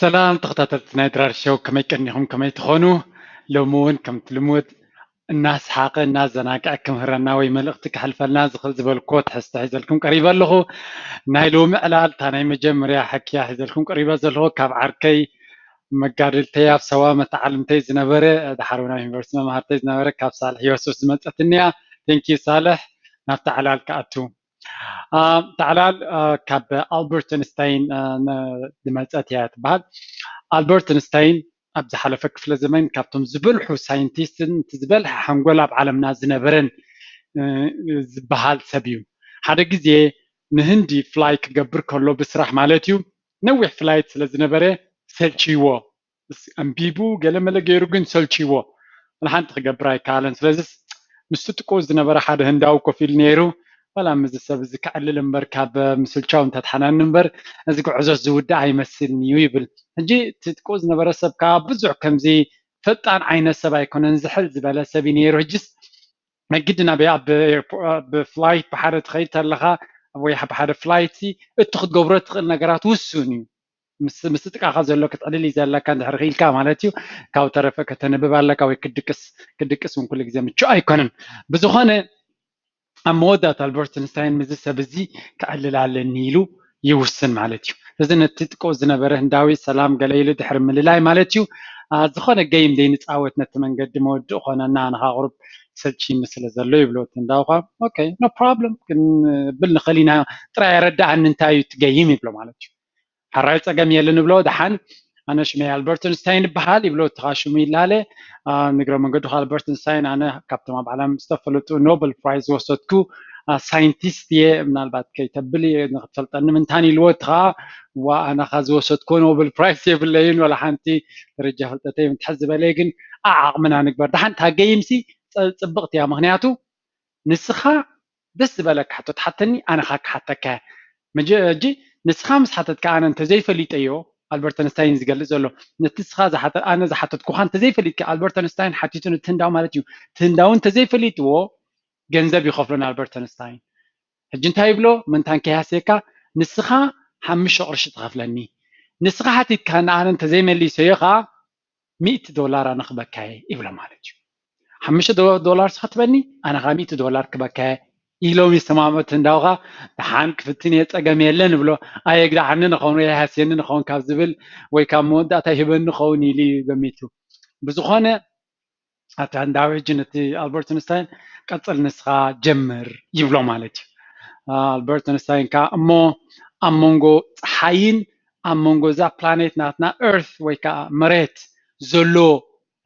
ሰላም ተኸታተልቲ ናይ ድራር ሸው፣ ከመይ ቀኒኹም፣ ከመይ ትኾኑ? ሎሚ እውን ከምቲ ልሙድ እናስሓቐ እናዘናግዐ ክምህረና ወይ መልእኽቲ ከሕልፈልና ዝኽእል ዝበልክዎ ትሕዝቶ ሒዘልኩም ቀሪበ ኣለኹ። ናይ ሎሚ ዕላል እታ ናይ መጀመርያ ሕክያ ሒዘልኩም ቀሪበ ዘለኹ ካብ ዓርከይ መጋድልተይ ኣብ ሰዋ መተዓልምተይ ዝነበረ፣ ድሓር እውን ኣብ ዩኒቨርሲቲ መምሃርተይ ዝነበረ ካብ ሳልሕ ዮሱፍ ዝመፀትኒ እያ። ቴንኪዩ ሳልሕ። ናብታ ዕላል ክኣቱ። እታ ዕላል ካብ ኣልበርት ኣንስታይን ዝመፀት እያ ትበሃል። ኣልበርት ኣንስታይን ኣብ ዝሓለፈ ክፍለ ዘመን ካብቶም ዝበልሑ ሳይንቲስትን እቲ ዝበልሐ ሓንጎል ኣብ ዓለምና ዝነበረን ዝበሃል ሰብ እዩ። ሓደ ግዜ ንህንዲ ፍላይ ክገብር ከሎ ብስራሕ ማለት እዩ፣ ነዊሕ ፍላይት ስለ ዝነበረ ሰልችይዎ። ኣንቢቡ ገለመለ ገይሩ ግን ሰልችይዎ፣ ሓንቲ ክገብር ኣይከኣለን። ስለዚ ምስ ጥቁ ዝነበረ ሓደ ህንዳዊ ኮፍ ኢሉ ነይሩ። ዋላ ምዚ ሰብ እዚ ከዕልል እምበር ካብ ምስልቻው እንተትሓናኒ እምበር እዚ ጉዕዞ ዝውዳእ ኣይመስልን እዩ ይብል። ሕጂ እቲ ጥቁ ዝነበረ ሰብ ከዓ ብዙሕ ከምዚ ፈጣን ዓይነት ሰብ ኣይኮነን፣ ዝሕል ዝበለ ሰብ እዩ ነይሩ። ሕጅስ ናይ ግድን ኣብ ፍላይት ብሓደ ትኸይድ ተለኻ ወይ ብሓደ ፍላይት እቲ ክትገብሮ ትኽእል ነገራት ውሱን እዩ። ምስ ጥቃኻ ዘሎ ክትዕልል እዩ ዘለካ እንድሕር ክኢልካ ማለት እዩ። ካብ ተረፈ ከተንብብ ኣለካ ወይ ክድቅስ ክድቅስ እውን ኩሉ ግዜ ምቹእ ኣይኮነን። ብዝኾነ ኣብ መወዳእታ ኣልበርት ኣንስታይን ምዚ ሰብ እዚ ክዕልል ኣለኒ ኢሉ ይውስን ማለት እዩ። ስለዚ ነቲ ጥቁ ዝነበረ ህንዳዊ ሰላም ገለ ኢሉ ድሕሪ ምልላይ ማለት እዩ። ዝኾነ ገይም ዘይንፃወት ነቲ መንገዲ መወድእ ኮነና ንኻ ቁሩብ ሰልቺኒ ስለ ዘሎ ይብሎ እቲ ህንዳዊ ኳ። ኦኬ ኖ ፕሮብለም ክንብል ንኽእል ኢና፣ ጥራይ ኣረዳኣኒ እንታይ እዩ እቲ ገይም ይብሎ ማለት እዩ። ሕራይ ፀገም የለን ይብሎ። ደሓን ኣነ ሽመይ ኣልበርት ኣንስታይን ይበሃል ይብሎ። እቲ ኻ ሽሙ ይላለ። ንግረ መንገዱ ኣልበርት ኣንስታይን ኣነ ካብቶም ኣብ ዓለም ዝተፈለጡ ኖበል ፕራይዝ ዝወሰድኩ ሳይንቲስት እየ፣ ምናልባት ከይተብል እየ ንክትፈልጠኒ ምንታን ኢልዎ። እቲ ኻ ዋ ኣነ ኻ ዝወሰድኩ ኖበል ፕራይዝ የብለይን፣ ወላ ሓንቲ ደረጃ ፍልጠተይ ምትሕዝ ዝበለ ግን ዓዓቕምና ንግበር። ደሓን እታ ገይምሲ ፅብቕቲ እያ፣ ምክንያቱ ንስኻ ደስ ዝበለካ ሕቶ ትሓተኒ፣ ኣነ ኻ ክሓተካ። ሕጂ ንስኻ ምስ ሓተትካ ኣነ እንተዘይፈሊጠዮ፣ ኣልበርት ኣንስታይን ዝገልጽ ዘሎ ነቲ ንስኻ ኣነ ዝሓተትኩኻ እንተዘይፈሊጥካ፣ ኣልበርት ኣንስታይን ሓቲቱ ነቲ ህንዳዊ ማለት እዩ። እቲ ህንዳዊ እንተዘይፈሊጥዎ ገንዘብ ይኸፍሎ ንኣልበርት ኣንስታይን። ሕጂ እንታይ ይብሎ? ምንታን ከይሃስየካ ንስኻ ሓሙሽተ ቅርሺ ትኸፍለኒ፣ ንስኻ ሓቲትካ ንኣነ እንተዘይመሊሰዮ ኸዓ ሚእቲ ዶላር ኣነ ክበካየ ይብሎ ማለት እዩ። ሓሙሽተ ዶላር ስኻ ትበኒ ኣነ ኸዓ ሚእቲ ዶላር ክበካየ ኢሎም ይሰማምዑ። ህንዳዊ ኸዓ ደሓን ክፍትን እየ ፀገም የለን ይብሎ። ኣየግድዓኒ ንኸውን ወይ ኣይሃስየኒ ንኸውን ካብ ዝብል ወይ ካብ መወዳእታ ይህበኒ ኸውን ኢሉ እዩ ገሚቱ። ብዝኾነ ኣታ ህንዳዊ ሕጂ ነቲ ኣልበርት ኣንስታይን ቀፅል ንስኻ ጀምር ይብሎ ማለት እዩ። ኣልበርት ኣንስታይን ከዓ እሞ ኣብ መንጎ ፀሓይን ኣብ መንጎ እዛ ፕላኔት ናትና ኤርት ወይ ከዓ መሬት ዘሎ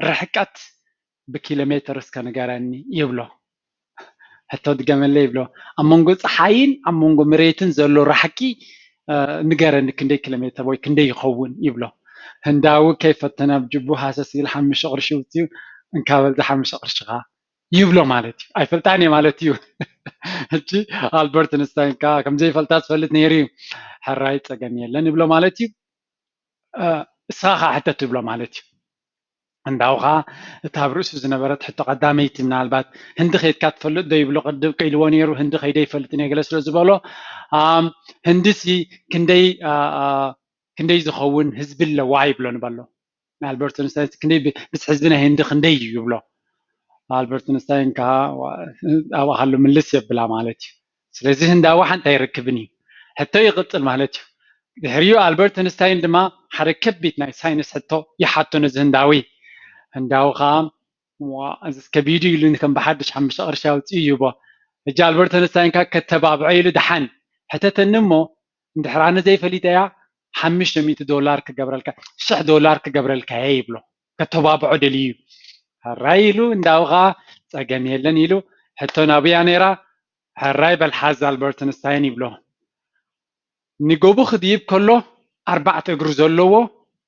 ርሕቀት ብኪሎ ሜትር እስከ ንገረኒ ይብሎ። ሕቶ ድገመለይ ይብሎ። ኣብ መንጎ ፀሓይን ኣብ መንጎ መሬትን ዘሎ ራሕቂ ንገረኒ ክንደይ ኪሎ ሜትር ወይ ክንደይ ይኸውን ይብሎ። ህንዳዊ ከይፈተነ ኣብ ጅቡ ሃሰስ ኢሉ ሓሙሽተ ቅርሺ ውፅኡ እንካ በል እዛ ሓሙሽተ ቅርሽኻ ይብሎ ማለት እዩ። ኣይፈልጣን እየ ማለት እዩ። ሕጂ ኣልበርት ኣንስታይን ከዓ ከምዘይፈልጣ ዝፈልጥ ነይሩ እዩ። ሕራይ ፀገም የለን ይብሎ ማለት እዩ። እስኻ ከዓ ሕተት ይብሎ ማለት እዩ። ህንዳዊ ከዓ እታ ኣብ ርእሱ ዝነበረት ሕቶ ቀዳመይቲ ምናልባት ህንዲ ከይድካ ትፈልጥ ዶ ይብሎ ቅድም ኢልዎ ነይሩ። ህንዲ ከይደ ይፈልጥን እየ ገለ ስለ ዝበሎ ህንዲሲ ክንደይ ክንደይ ዝኸውን ህዝቢ ኣለዋ ይብሎ ንበሎ። ንኣልበርት ኣንስታይን ክንደይ ብዝሒ ህዝቢ ናይ ህንዲ ክንደይ እዩ ይብሎ። ኣልበርት ኣንስታይን ከዓ ኣብኡ ከሎ ምልስ የብላ ማለት እዩ። ስለዚ ህንዳዊ ሓንቲ ኣይረክብን እዩ። ሕቶ ይቕፅል ማለት እዩ። ድሕሪኡ ኣልበርት ኣንስታይን ድማ ሓደ ከቢድ ናይ ሳይንስ ሕቶ ይሓቶ ነዚ ህንዳዊ። ህንዳዊ ከዓ እዚ ከቢዱ ኢሉ ከም ብሓድሽ ሓሙሽተ ቅርሺ ኣውፅኡ ይህቦ። ሕጂ ኣልበርት ኣንስታይን ከዓ ከተባብዖ ኢሉ ደሓን ሕተተኒ እሞ እንድሕር ኣነ ዘይፈሊጠያ ሓሙሽተ ሚእቲ ዶላር ክገብረልካ፣ ሽሕ ዶላር ክገብረልካ እየ ይብሎ። ከተባብዖ ደልዩ እዩ። ሕራይ ኢሉ ህንዳዊ ከዓ ፀገም የለን ኢሉ ሕቶ ናብያ ነይራ። ሕራይ በል ሓዝ ኣልበርት ኣንስታይን ይብሎ። ንጎቦ ክድይብ ከሎ ኣርባዕተ እግሪ ዘለዎ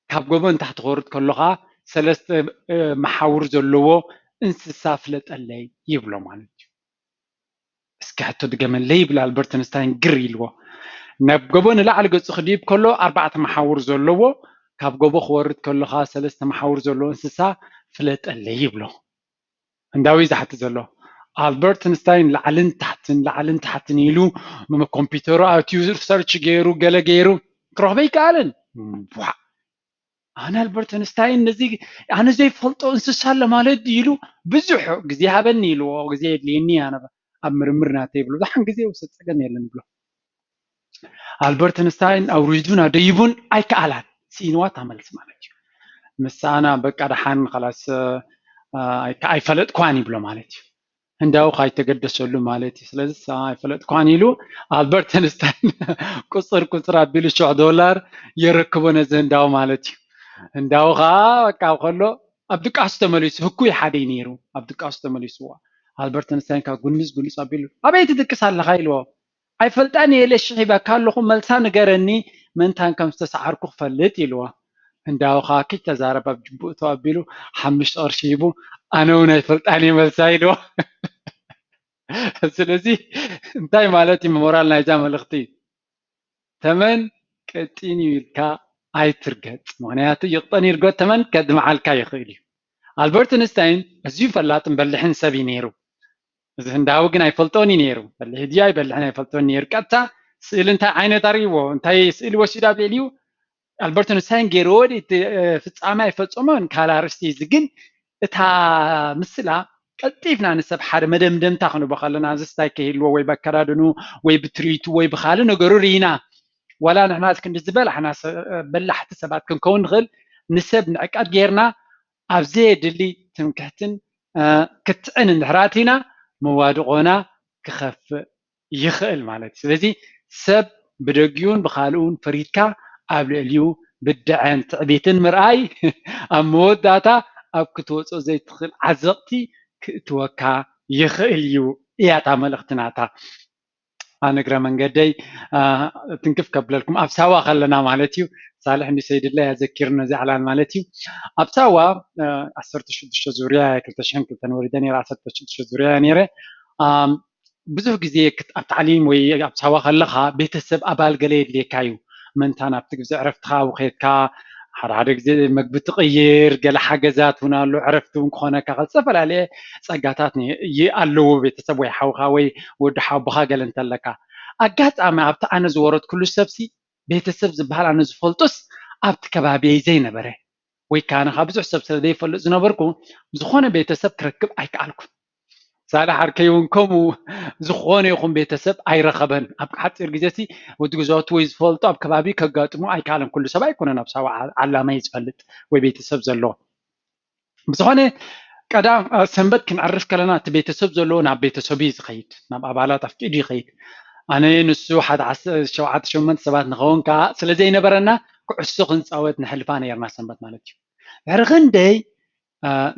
ካብ ጎቦ ንታሕቲ ክወርድ ከሎ ከዓ ሰለስተ መሓውር ዘለዎ እንስሳ ፍለጠለይ ይብሎ ማለት እዩ። እስኪ ሕቶ ድገመለይ ይብል ኣልበርት ኣንስታይን ግር ኢልዎ። ናብ ጎቦ ንላዕሊ ገፁ ክድይብ ከሎ ኣርባዕተ መሓውር ዘለዎ ካብ ጎቦ ክወርድ ከሎ ከዓ ሰለስተ መሓውር ዘለዎ እንስሳ ፍለጠለይ ይብሎ። ህንዳዊ ዝሓትት ዘሎ ኣልበርት ኣንስታይን ላዕልን ታሕትን ላዕልን ታሕትን ኢሉ ኮምፒውተሩ ኣትዩ ሰርች ገይሩ ገለ ገይሩ ክረኽቦ ኣይከኣለን። ኣነ ኣልበርት ኣንስታይን ነዚ ኣነ ዘይፈልጦ እንስሳ ኣሎ ማለት ድዩ ኢሉ ብዙሕ ግዜ ሃበኒ ኢልዎ። ግዜ የድልየኒ ኣነ ኣብ ምርምር ናተይ ይብሎ። ዛሓን ግዜ ውሰድ ጸገም የለን ይብሎ። ኣልበርት ኣንስታይን ኣውሪዱን ኣደይቡን ኣይከኣላን። ስኢንዋ እታ መልሲ ማለት እዩ። ምሳና በቃ ደሓን ኸላስ ኣይፈለጥኳን ይብሎ ማለት እዩ። ህንዳዊ ከይተገደሰሉ ማለት እዩ። ስለዚ ንሳ ኣይፈለጥኳን ኢሉ ኣልበርት ኣንስታይን ቁፅር ቁፅር ኣቢሉ ሽሕ ዶላር የረክቦ ነዚ ህንዳዊ ማለት እዩ። ህንዳዊ ከዓ በቃ ከሎ ኣብ ድቃሱ ተመሊሱ ህኩይ ሓደ እዩ ነይሩ። ኣብ ድቃሱ ተመሊስዎ ኣልበርት ኣንስታይን ካብ ጉንዝ ጉንዝ ኣቢሉ ኣበይ ትድቅስ ኣለኻ ኢልዎ። ኣይፈልጣን እየ ኢለ ሽሕ ሂበካ ኣለኹ መልሳ ንገረኒ ምእንታን ከም ዝተሰዓርኩ ክፈልጥ ኢልዎ። ህንዳዊ ከዓ ከይተዛረብ ኣብ ጅቡኡ ተው ኣቢሉ ሓሙሽተ ቅርሺ ሂቡ ኣነ እውን ኣይፈልጣን እየ መልሳ ኢልዎ። ስለዚ እንታይ ማለት እዩ ሞራል ናይዛ መልእኽቲ? ተመን ቀጢን እዩ ኢልካ ኣይትርገጽ። ምኽንያቱ ይቕጠን ይርገጥ ተመን ከድምዓልካ ይኽእል እዩ። ኣልበርት ኣንስታይን ኣዝዩ ፈላጥን በሊሕን ሰብ እዩ ነይሩ። እዚ ህንዳዊ ግን ኣይፈልጦን እዩ ነይሩ። በሊሕ ድዩ ኣይበልሕን ኣይፈልጦን ነይሩ። ቀጥታ ስእሊ እንታይ ዓይነት ኣርእይዎ እንታይ ስእሊ ወሲዱ ኣብ ልዕሊኡ ኣልበርት ኣንስታይን ገይርዎ ድዩ እቲ ፍጻመ ኣይፈጸሞን ካልእ ኣርእስቲ እዩ። እዚ ግን እታ ምስላ ቀልጢፍና ንሰብ ሓደ መደምደምታ ክንቦ ከለና እዚ ስታይ ከይህልዎ ወይ በከዳድኑ ወይ ብትርኢቱ ወይ ብኻልእ ነገሩ ርኢና ዋላ ንሕና ክንዲ ዝበላሕና በላሕቲ ሰባት ክንከውን ንኽእል ንሰብ ንዕቀት ጌርና ኣብ ዘየድሊ ትምክሕትን ክትዕን እንድሕር ኣቲና መዋድቖና ክኸፍእ ይኽእል ማለት እዩ። ስለዚ ሰብ ብደጊኡን ብኻልኡን ፈሪድካ ኣብ ልዕሊኡ ብድዐን ትዕቢትን ምርኣይ ኣብ መወዳእታ ኣብ ክትወጾ ዘይትኽእል ዓዘቕቲ ክእትወካ ይኽእል እዩ እያ እታ መልእኽቲ ናታ። ኣነ እግረ መንገደይ ትንክፍ ከብለልኩም ኣብ ሳዋ ከለና ማለት እዩ። ሳልሕ እንዲ ሰይድላ ያዘኪርነ እዚ ዕላል ማለት እዩ። ኣብ ሳዋ ዓሰርተ ሽዱሽተ ዙርያ ክልተ ሽሕን ክልተን ወሪደ ነይረ ዓሰርተ ሽዱሽተ ዙርያ እየ ነይረ። ብዙሕ ግዜ ኣብ ታዕሊም ወይ ኣብ ሳዋ ከለኻ ቤተሰብ ኣባል ገለ የድልየካ እዩ። መንታ ናብቲ ግዜ ዕረፍትኻ ውኸድካ ሓደ ሓደ ግዜ መግቢ ትቕይር፣ ገለ ሓገዛት እውን ኣሎ፣ ዕረፍቲ እውን ክኾነካ፣ ዝተፈላለዩ ጸጋታት ኣለዎ ቤተሰብ ወይ ሓውኻ ወይ ወዲ ሓቦኻ ገለ እንተለካ። ኣጋጣሚ ኣብቲ ኣነ ዝወረድኩሉ ሰብሲ ቤተሰብ ዝበሃል ኣነ ዝፈልጦስ ኣብቲ ከባቢየይ ዘይነበረ ወይ ከዓ ኣነ ካብ ብዙሕ ሰብ ስለ ዘይፈልጥ ዝነበርኩ ዝኾነ ቤተሰብ ክረክብ ኣይከኣልኩን። ሳልሕ ዓርከይ እውን ከምኡ ዝኾነ ይኹን ቤተሰብ ኣይረኸበን። ኣብ ሓፂር ግዜ እቲ ወዲ ገዛውቲ ወይ ዝፈልጦ ኣብ ከባቢ ከጋጥሞ ኣይከኣለን። ኩሉ ሰብ ኣይኮነን ኣብ ሳዋ ዓላማ እዩ ዝፈልጥ ወይ ቤተሰብ ዘለዎ። ብዝኾነ ቀዳም ሰንበት ክንዕርፍ ከለና እቲ ቤተሰብ ዘለዎ ናብ ቤተሰብ እዩ ዝኸይድ፣ ናብ ኣባላት ኣፍቂዱ ይኸይድ። ኣነ ንሱ ሓደ ሸውዓተ ሸመንተ ሰባት ንኸውን ከዓ ስለ ዘይነበረና ኩዕሶ ክንፃወት ንሕልፋ ነርና ሰንበት ማለት እዩ። ድሕሪ ክንደይ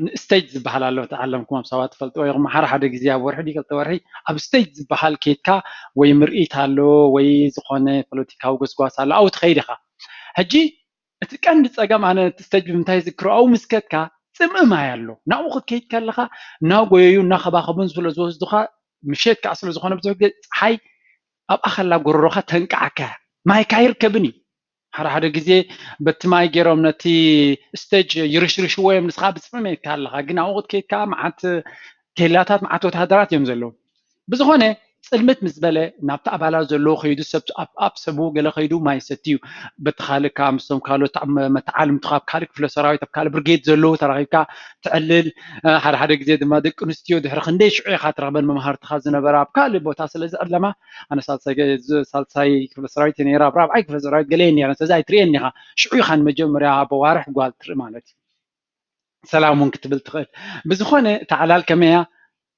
ንስቴጅ ዝበሃል ኣሎ ተዓለምኩም ኣብ ሰባት ትፈልጥዎ ኢኹም ሓደ ሓደ ግዜ ኣብ ወርሒ ድዩ ክልተ ወርሒ ኣብ ስቴጅ ዝበሃል ኬድካ ወይ ምርኢት ኣሎ ወይ ዝኾነ ፖለቲካዊ ጎስጓስ ኣሎ ኣብኡ ትኸይድ ኢኻ ሕጂ እቲ ቀንዲ ፀገም ኣነ እቲ ስቴጅ ብምንታይ ዝክሮ ኣብኡ ምስ ከድካ ፅምእ ማይ ኣሎ ናብኡ ክትከይድ ከለኻ እናጎየዩ እናኸባኸቡን ስለ ዝወስዱኻ ምሸት ከዓ ስለ ዝኾነ ብዙሕ ግዜ ፀሓይ ኣብኣ ከላ ጎረሮኻ ተንቃዓካ ማይካ ይርከብን እዩ ሓደ ሓደ ግዜ በቲ ማይ ገይሮም ነቲ ስቴጅ ይርሽርሽዎ እዮም ንስኻ ብፅምእ ኢልካ ኣለኻ ግን ኣብኡ ክትከይድ ከዓ መዓት ኬላታት መዓት ወታሃደራት እዮም ዘለዉ ብዝኾነ ፅልምት ምስ በለ ናብቲ ኣባላት ዘለዎ ከይዱ ሰብ ኣብ ሰቡ ገለ ከይዱ ማይ ሰትዩ በቲ ካልእ ከዓ ምስቶም ካልኦት መተዓልምቱ ካብ ካልእ ክፍለ ሰራዊት ኣብ ካልእ ብርጌድ ዘለዉ ተራኺብካ ትዕልል ሓደ ሓደ ግዜ ድማ ደቂ ኣንስትዮ ድሕሪ ክንደይ ሽዑ ኢኻ ትረኽበን መምሃርትኻ ዝነበራ ኣብ ካልእ ቦታ ስለ ዝዕለማ ኣነ ሳልሳይ ክፍለ ሰራዊት ነራ ኣብ ራብዓይ ክፍለ ሰራዊት ገለ ነረ ስለዚ ኣይትርእየን ኢኻ ሽዑ ኢኻ ንመጀመርያ በዋርሕ ጓል ትርኢ ማለት እዩ ሰላም እውን ክትብል ትኽእል ብዝኾነ እታ ዕላል ከመያ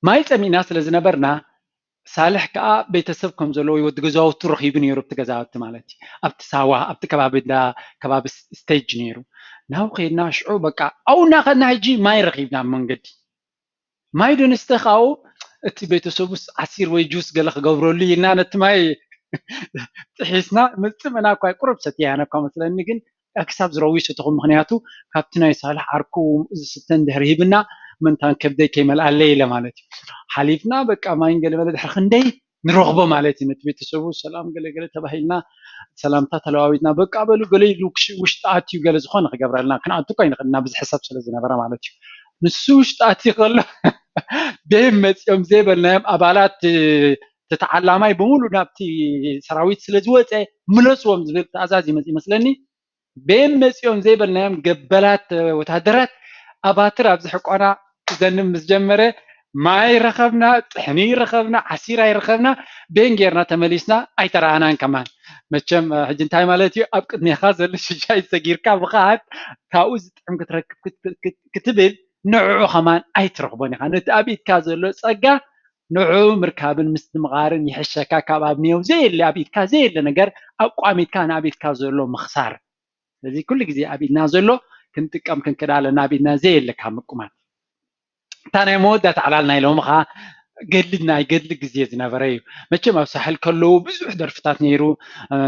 ማይ ፀሚእና ስለ ዝነበርና ሳልሕ ከዓ ቤተሰብ ከም ዘለዎ ወዲ ገዛውቱ ረኺቡ ነይሩ ኣብቲ ገዛውቲ ማለት እዩ ኣብቲ ሳዋ ኣብቲ ከባቢ እንዳ ከባቢ ስቴጅ ነይሩ ናብኡ ከይድና ሽዑ በቃ ኣብኡ እናኸድና ሕጂ ማይ ረኺብና ኣብ መንገዲ ማይ ዶ ንስተ ካብኡ እቲ ቤተሰቡስ ዓሲር ወይ ጁስ ገለ ክገብረሉ ኢልና ነቲ ማይ ጥሒስና ምፅምና እኳ ቁሩብ ሰትየ ኣነ እኳ መስለኒ ግን ክሳብ ዝረዊ ሰተኹ ምክንያቱ ካብቲ ናይ ሳልሕ ዓርኩ ዝስተ እንድሕር ሂብና መንታን ከብደይ ከይመልኣለይ ኢለ ማለት እዩ ሓሊፍና በቃ ማይን ገለ በለ ድሕሪ ክንደይ ንረኽቦ ማለት እዩ ነቲ ቤተሰቡ ሰላም ገለ ገለ ተባሂልና ሰላምታ ተለዋዊጥና በቃ በሉ ገለ ኢሉ ውሽጢ ኣትዩ ገለ ዝኾነ ክገብረልና ክንኣቱ እኳ ይንኽእል ኢና ብዚ ሕሰብ ስለ ዝነበረ ማለት እዩ ንሱ ውሽጢ ኣትዩ ከሎ ቤም መፂኦም ዘይበልናዮም ኣባላት ተተዓላማይ ብምሉ ናብቲ ሰራዊት ስለ ዝወፀ ምለስዎም ዝብል ትእዛዝ ይመፅ ይመስለኒ ቤን መፂኦም ዘይበልናዮም ገበላት ወታደራት ኣባትር ኣብዚ ሕቆና ዘንብ ምስ ጀመረ ማይ ረኸብና፣ ጥሕኒ ረኸብና፣ ዓሲር ኣይረኸብና፣ ቤን ጌርና ተመሊስና ኣይተረኣናን ከማን። መቸም ሕጂ እንታይ ማለት እዩ? ኣብ ቅድሜኻ ዘሎ ሽሻይ ሰጊርካ ምኻድ ካብኡ ዝጥዕም ክትረክብ ክትብል ንዕዑ ከማን ኣይትረኽቦን ኢኻ። ነቲ ኣብ ኢድካ ዘሎ ጸጋ ንዕዑ ምርካብን ምስትምቓርን ይሕሸካ ካብ ኣብ ኔው ዘየለ ኣብ ኢድካ ዘየለ ነገር ኣቋሚትካ ንኣብ ኢድካ ዘሎ ምኽሳር። ስለዚ ኩሉ ግዜ ኣብ ኢድና ዘሎ ክንጥቀም ክንክዳለ ናብ ኢድና ዘየለ ካብ ምቁማት። እታ ናይ መወዳእታ ዕላል ናይ ሎሚ ኸዓ ገድሊ ናይ ገድሊ ግዜ ዝነበረ እዩ። መቸም ኣብ ሳሕል ከለዉ ብዙሕ ደርፍታት ነይሩ።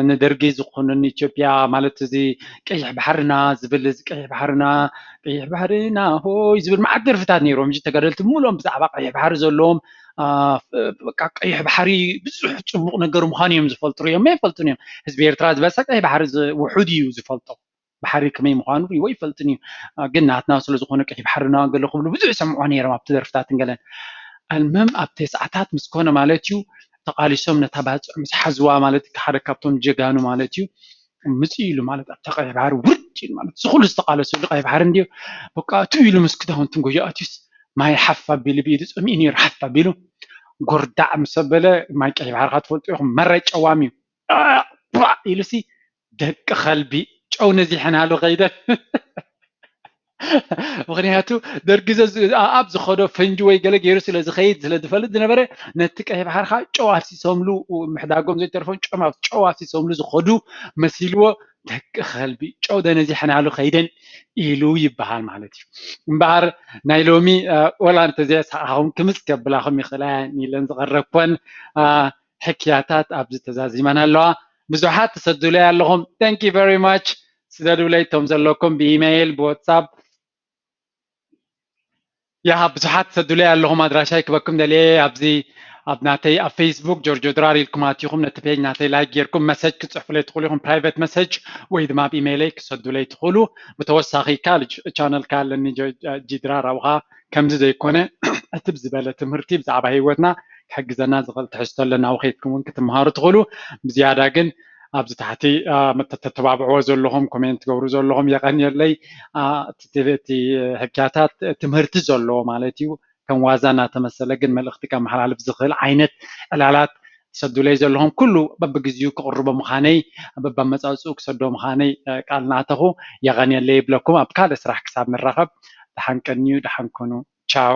ንደርጊ ዝኾኑ ንኢትዮጵያ ማለት እዚ ቀይሕ ባሕርና ዝብል እዚ ቀይሕ ባሕርና ቀይሕ ባሕርና ሆይ ዝብል መዓት ደርፍታት ነይሮም። እዚ ተጋደልቲ ሙሉኦም ብዛዕባ ቀይሕ ባሕሪ ዘለዎም በቃ ቀይሕ ባሕሪ ብዙሕ ፅቡቕ ነገር ምዃኑ እዮም ዝፈልጡ እዮም ኣይፈልጡን እዮም። ህዝቢ ኤርትራ ዝበሳ ቀይሕ ባሕሪ ውሑድ እዩ ዝፈልጦ። ባሕሪ ከመይ ምዃኑ ሪእዎ ይፈልጥን እዩ። ግን ናትና ስለ ዝኾነ ቀይሕ ባሕሪ ና ገለ ክብሉ ብዙሕ ይሰምዖ ነይሮም ኣብቲ ደርፍታትን ገለን። ኣልመም ኣብ ተስዓታት ምስ ኮነ ማለት እዩ ተቓሊሶም ነታ ባጽዕ ምስ ሓዝዋ ማለት ሓደ ካብቶም ጀጋኑ ማለት እዩ ምጽእ ኢሉ ማለት ኣብታ ቀይሕ ባሕሪ ውርድ ኢሉ ማለት እዚ ኩሉ ዝተቓለሰሉ ቀይሕ ባሕሪ እንድዮ በቃ እቱ ኢሉ ምስ ክዳውንትን ጎጆ ኣትዩስ ማይ ሓፍ ኣቢሉ ብኢዱ ጸሚኡ ነይሩ ሓፍ ኣቢሉ ጎርዳዕ ምስ ኣበለ ማይ ቀይሕ ባሕሪ ካብ ትፈልጡ ኢኹም መረ ጨዋም እዩ ኢሉሲ ደቂ ከልቢ ጨው ነዚሐናሉ ከይደን ምክንያቱ ደርጊ ኣብ ዝኸዶ ፈንጂ ወይ ገለ ገይሩ ስለ ዝኸይድ ስለ ዝፈልጥ ዝነበረ ነቲ ቀይሕ ባሕርካ ጨው ኣፍሲሶምሉ ምሕዳጎም ዘይተርፎም ጨው ኣፍሲሶምሉ ዝኸዱ መሲልዎ ደቂ ከልቢ ጨው ደነዚሐናሉ ከይደን ኢሉ ይበሃል ማለት እዩ። እምበኣር ናይ ሎሚ ወላ እንተዘየስሓኹም ክምስ ከብላኹም ይኽእላ ኢለን ዝቐረብኮን ሕክያታት ኣብዚ ተዛዚመን ኣለዋ። ብዙሓት ትሰዱለይ ኣለኹም። Thank you very much። ስደዱለይ እቶም ዘለኩም ብኢሜይል ብዋትሳፕ። ያ ብዙሓት ትሰዱለይ ኣለኹም። ኣድራሻይ ክበኩም ደልየ ኣብዚ ኣብ ናተይ ኣብ ፌስቡክ ጆርጆ ድራር ኢልኩም ኣትኹም ነቲ ፔጅ ናተይ ላይክ ጌርኩም መሰጅ ክጽሕፉለይ ትኽእሉ ኢኹም። ፕራይቬት መሰጅ ወይ ድማ ኣብ ኢሜይለይ ክሰዱለይ ትኽእሉ። ብተወሳኺ ካልእ ቻነል ካለኒ ጂድራር ኣብኻ ከምዚ ዘይኮነ ዕትብ ዝበለ ትምህርቲ ብዛዕባ ህይወትና ክሕግዘና ዝኽእል ትሕዝቶ ኣለና። ኣብ ከይድኩም እውን ክትመሃሩ ትኽእሉ። ብዝያዳ ግን ኣብዚ ታሕቲ ተተባብዕዎ ዘለኹም ኮሜንት ትገብሩ ዘለኹም የቐንየለይ። እቲ ሕክያታት ትምህርቲ ዘለዎ ማለት እዩ ከም ዋዛ እናተመሰለ ግን መልእኽቲ ከመሓላልፍ ዝኽእል ዓይነት ዕላላት ትሰዱለይ ዘለኹም ኩሉ በብግዚኡ ክቕርቦ ምዃነይ በባመፃፅኡ ክሰዶ ምዃነይ ቃል እናኣተኹ የቐንየለይ ይብለኩም። ኣብ ካልእ ስራሕ ክሳብ ንራኸብ ደሓን ቀንዩ ደሓን ኩኑ። ቻው።